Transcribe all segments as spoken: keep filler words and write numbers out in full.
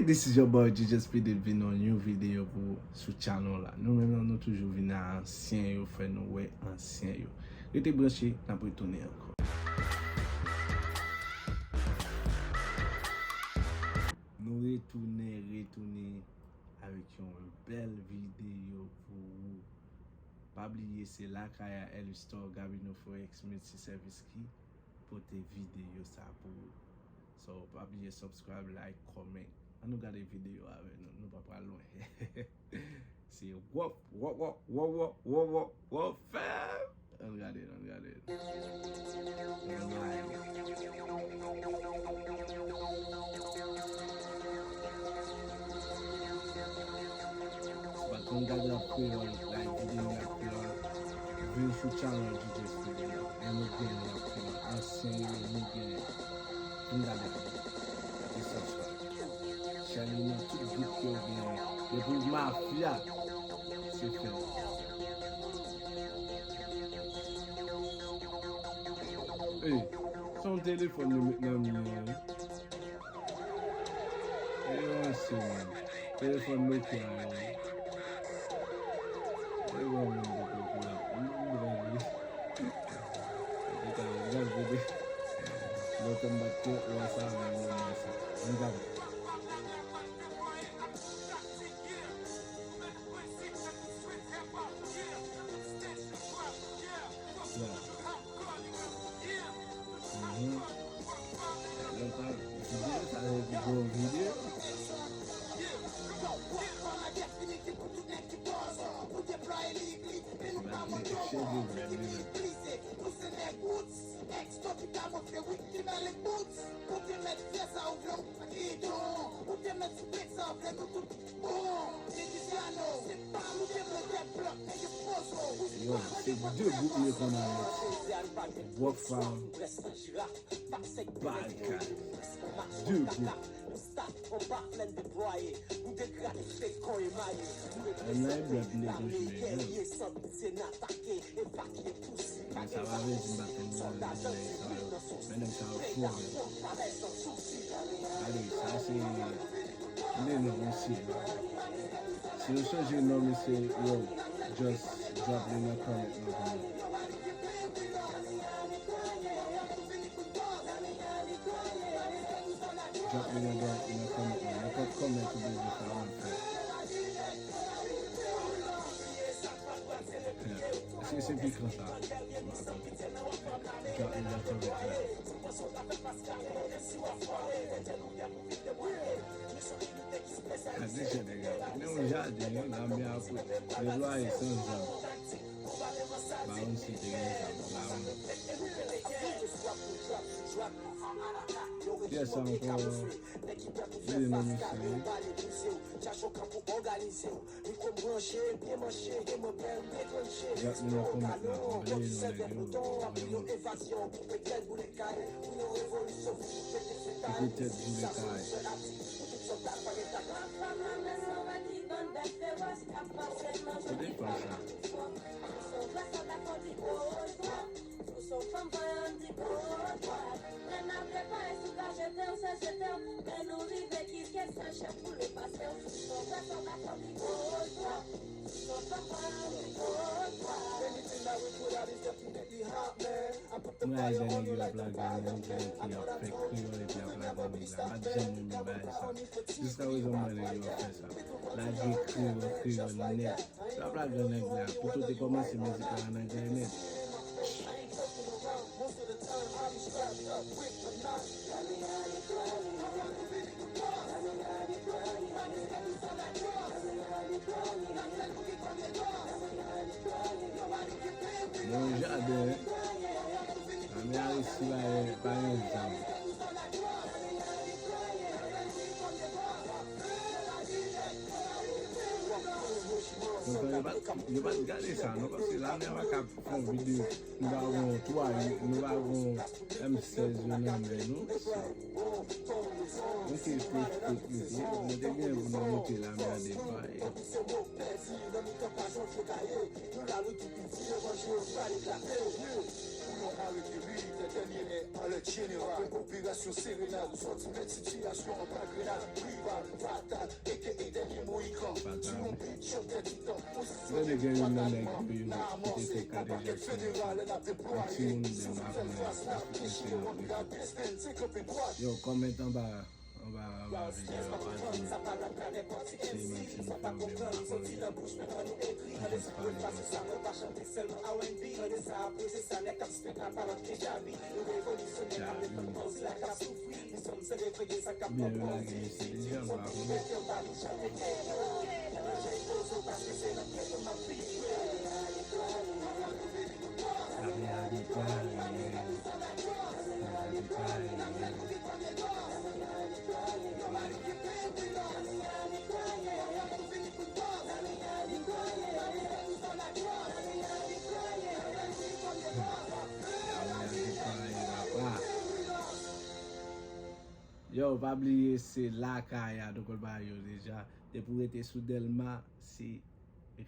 This is your boy G J S P D vin yon new video pou sou channel la. Nou menm nan nou toujou vin a ansyen yo, fè nou wè ansyen yo. Rete branche, n ap retounen ankò. Nou retounen, retounen avèk yon bèl videyo pou ou. Pa bliye se Lakay a L Store, Gabino Forex Multiservice ki pote videyo sa pou ou. So, pa bliye subscribe, like, comment. Ann nou gade videyo avè nou, nou pa pral lwen. Se wòf, wòf, wòf, fè. Ann gade, ann gade. Ann gade. Si w pa t konn gade rap kreyòl, like videyo rap kreyòl, vin sou channel G J Studio. E nou gen rap kreyòl, ansyen yo, nou gen. Vin gade. E subscribe. Channel nan tout gwoup ke w genyen. Depi w mafya, se fè. Ey, se yon telefòn yo met nan men an, wi. Ey, yo ranse, man. Telefòn Nokia, yo. Ey, yo, man, yo, yo, yo, yo, yo, yo. Lontan m pa t wè sa, men m wè sa. Ann gade. Yeah. Mhm. Lontan, videyo sa se pi gwo videyo. Ba te cheve vre, vre. Yo, se de gwoup yo konn anmèt. Rockfam, Barikad. De gwoup. Ann nan e blòd m te touche, men. Men sa pa vle di m pa konn nan nèg sa yo. Men nèg sa yo fò, men. Gade, sa se Leno, mesye. Si nou chanje non, mesye, yo, just drop li nan comment nan pou mwen. Drop li nan, nan comment nan. Nenpòt comment ou bezwen fè, ou fè. Èske se pi gran sa? Drop li nan comment nan. Gade jan nèg la. Men yon jaden, wi, lame a pou deplwaye san zam. Ba yon site gen zam, ba yon. Kiyès sa ankò? Vini non, mesye. Yak moun nan comment la, vini non, nèg yo, vini. Kite tèt boule kay. Kote fanm sa? Mwen al gade nèg yo ap lage anglè ki ap fè kreyòl epi ap lage anglè. M pa t janm renmen bagay sa. Jiskaprezan m wè nèg yo ap fè sa. Lage kreyòl, kreyòl nèt. Yo ap lage anglè. Pito te kòmanse mizik la an anglè nèt. Bon jaden, wi. Lame a resi pa gen, pa gen zam. Konsa, yo pa t, yo pa t gade sa, non, paske lame a pa ka fè yon videyo. Nou pa gon twa, nou pa gon M sèz yo nan men nou, mesye. Nou te pwofite, nou te gen pou nou moute lame a devan. Yon arete militè dènye lè, alèt jeneral, operasyon Serenad, sòti mèt sitiyasyon an pa grenad, rival, fatal, aka dènye moyikan. Fatal. Ti yon bit chòk tèt itan. Gade gen youn nan nèg yo, yo ki te fè kadejak sou yon timoun de Mavonè, Afrik Lesyè nan prizon. Yo, kòmante anba, anba, anba videyo a, pa di se Maxime ki fè oubyen Mavonè ki jis pale konsa. Djavi. Oubyen yo lage misye deja, m pa konnen. Lame a deploye, lame a deploye. Lame a deploye, papa. Yo, pa bliye, se lakay a, nou konn bagay yo deja. Depi w rete sou Dèlma, se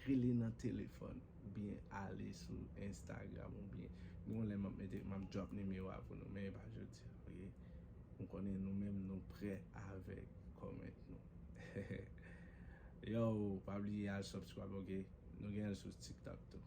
rele nan telefòn, oubyen ale sou Instagram, oubyen gon lè m ap mete, m ap drop nimewo a pou nou, men e pa jodi a, oke? M konnen nou menm, nou prè avèk comment nou. Yo, pa bliye al subscribe, oke? Nou gen l sou TikTok tou.